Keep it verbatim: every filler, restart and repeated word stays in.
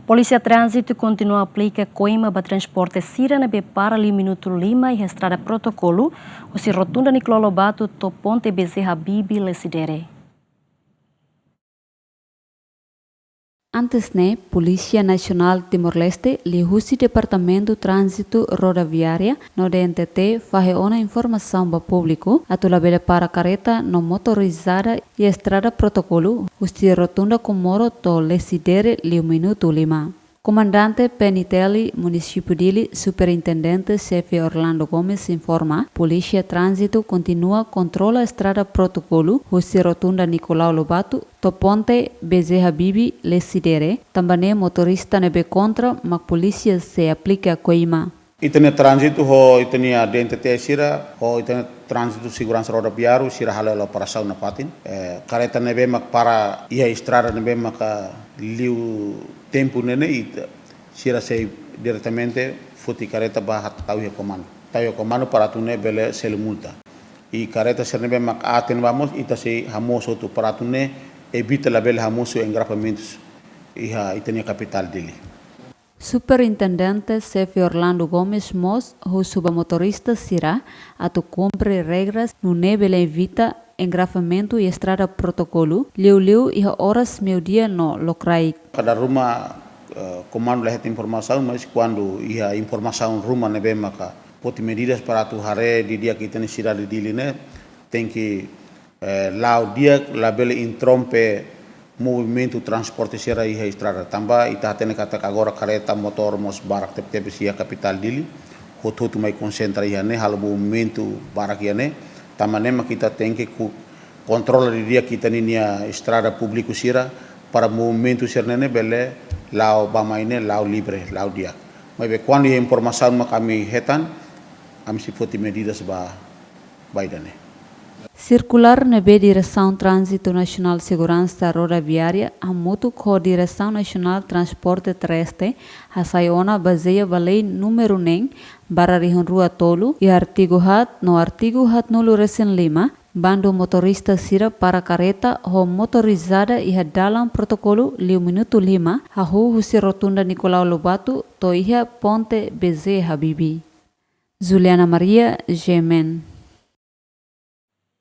Polísia Tránzitu kontinua aplika koima ba transporte sira ne'ebé para liu minutu lima iha estrada protokolu, husi rotunda Nicolau Lobato to'o ponte B J Habibie Lecidere. Antes ne'e, Polísia Nasionál Timor-Leste, liuhusi Departamentu Tránzitu Rodoviária no D N T T, fahe ona informasaun ba públiku atu labele para kareta no motorizada iha estrada protokolu, husi rotunda Comoro to'o Lecidere liu minutu lima. Komandante P N T L Munisípiu Dili, Superintendente Xefe Orlando Gomes informa, Polísia Tránzitu kontinua kontrola estrada protokolu, husi rotunda Nicolau Lobato to'o ponte B J Habibie Lecidere, tanba ne'e motorista ne'ebé kontra mak polísia sei aplika koima. Ita-nia tránzitu ho ita-nia D N T T sira, ho ita-nia Tránzitu Seguransa Rodoviáriu sira hala'o operasaun nafatin. Eh, kareta ne'ebé mak para iha estrada ne'ebé maka liu tempu ne'e ne'e, ita, sira sei diretamente foti kareta ba tau iha komandu. Tau iha komandu para atu nune'e bele selu multa. I kareta sira ne'ebé mak aat ne'ebá mós ita sei hamosu hotu para atu nune'e evita labele hamosu engarrafamentus iha ita-nia kapitál Dili. Superintendente Xefe Orlando Gomes mós husu ba motorista sira atu kumpre regras nune'e bele evita engarrafamentu iha estrada protokolu, liuliu iha oras meiudia no lokraik. Kada ruma, eh, komandu la hetan informasaun, mas kuandu iha informasaun ruma ne'ebé maka foti medidas para atu haree didi'ak ita-nia sidade Dili ne'e, tenke, eh, la'o di'ak, labele interrompe movimentu transporte sira iha estrada. Tanba ita hatene katak agora kareta, motór mós barak tebetebes iha kapitál Dili, hotu-hotu mai konsentra iha ne'e, halo movimentu barak iha ne'e. Tanba ne'e mak ita tenke ku kontrola didi'ak ita-nia estrada públiku sira, para movimentu sira ne'e ne'e bele la'o bá-mai ne'e la'o livre, la'o di'ak. Maibé kuandu iha informasaun mak ami hetan, ami sei foti medidas ba, ba ida-ne'e. Sirkulár ne'ebé Diresaun Tránzitu Nasionál Seguransa Rodoviária hamutuk ho Diresaun Nasionál Transporte Terrestre hasai ona bazeia ba lei númeru neen barra rihun rua tolu, iha artigu haat no artigu haatnulu resin lima, bandu motorista sira para kareta ho motorizada iha dalan protokolu liu minutu lima, hahú husi rotunda Nicolau Lobato to'o iha ponte B J Habibie. Juliana Maria, G M N.